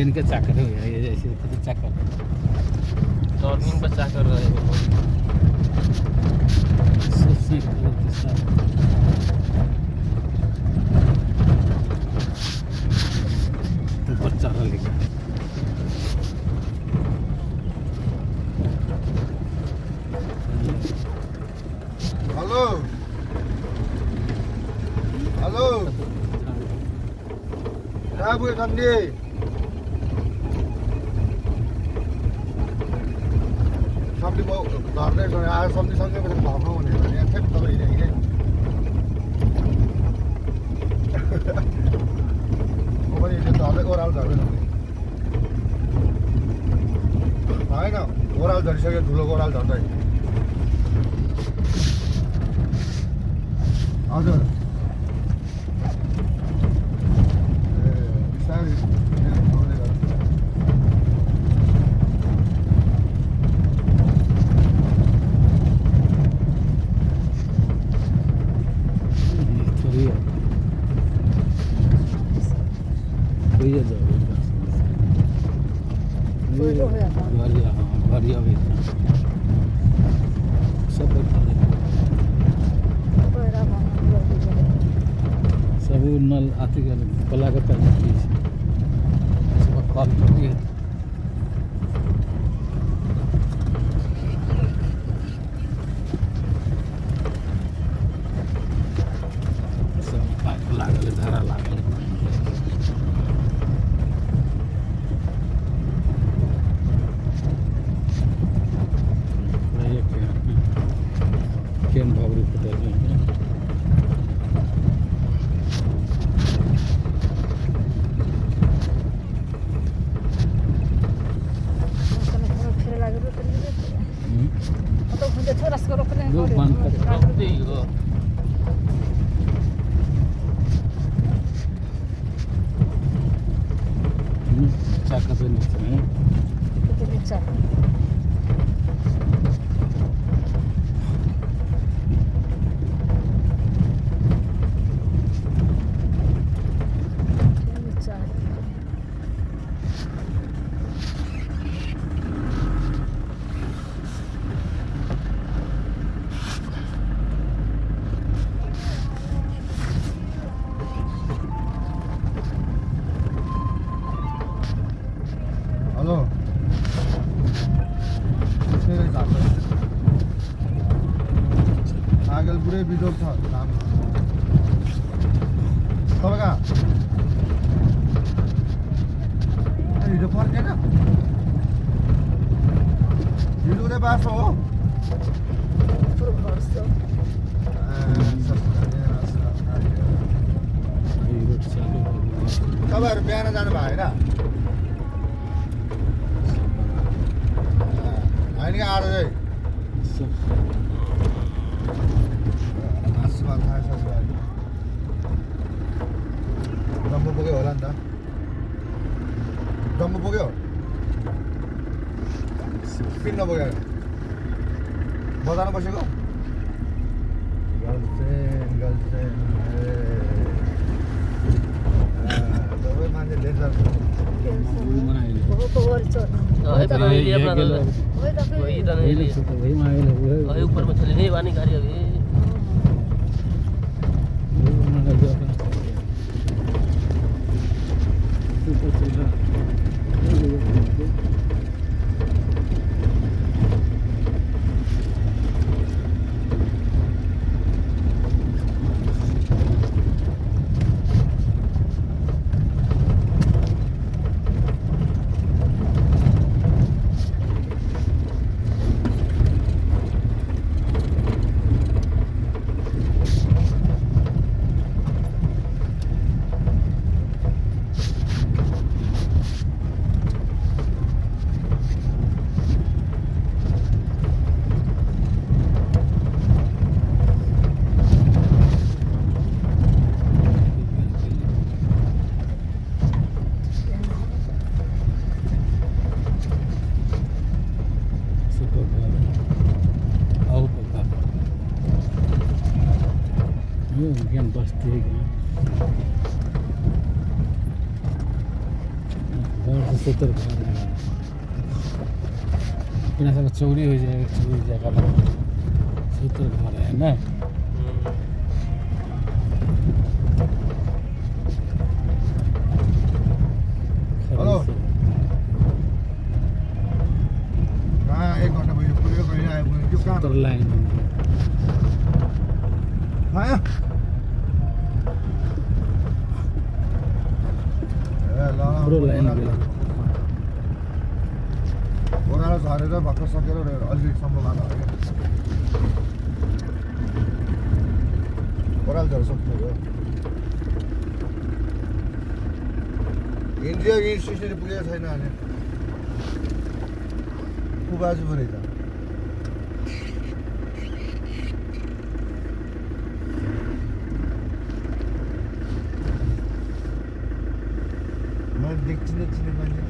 इनके चाकर हो गया ये ऐसे तो चाकर टर्निंग पर चाकर रहे हो सबसे गलत साथ ऊपर चारा लेगा हेलो हेलो क्या बुए ठंडी सबले म घरमै गएँ आएर सब्जी सब्जी पछि घरमा भनेर यहाँ ठ्याक तपाईँ हिँडेँ म पनि हिँडेँ झर्दै ओह्रालो झर्दै होइन ओह्रालो झरिसक्यो ठुलो ओह्रालो झर्दै हजुर ए बिस्तारै बढ़िया भी सब सब नल आते गए कला का पैर सब कॉल कर दिए सब पाइप लागल धारा लागल केन भावरी पटेल चाका से नीचे हेलो त्यसरी झार्छ आगल पुरै बिजोग छ काम तपाईँ कहाँ हिजो फर्केन हिजो उतै बास हो तपाईँहरू बिहान जानु भयो होइन होइन कि आएर चाहिँ मासुमा खाएछ जम्मू पुग्यो होला नि त जम्मू पुग्यो किन नपुग्यो बजारमा बसेको गर्लफ्रेन्ड गर्लफ्रेन्ड तपाईँ मान्छे डेन्जर ऊपर में चले नहीं वानी गाड़ी अभी Yan basti सूत्र घर है बिना सब चोरी हो जाएगा चोरी जगह सूत्र घर है ना हेलो कहाँ 1 घन्टा भयो पुगेको कहिले आइपुग्यो त्यो कहाँ सूत्र लाइन आयो ए ल हाम्रो लाइन गयो। ओह्रालो झरेर भर्खर सकेर अलिकतिसम्म लाँदा हो क्या ओह्रालो झरेर सक्नुभयो इन्डिया स्टेसनरी पुगेको छैन अहिले फुबाजु पो रहेछ मैले चिने मान्छे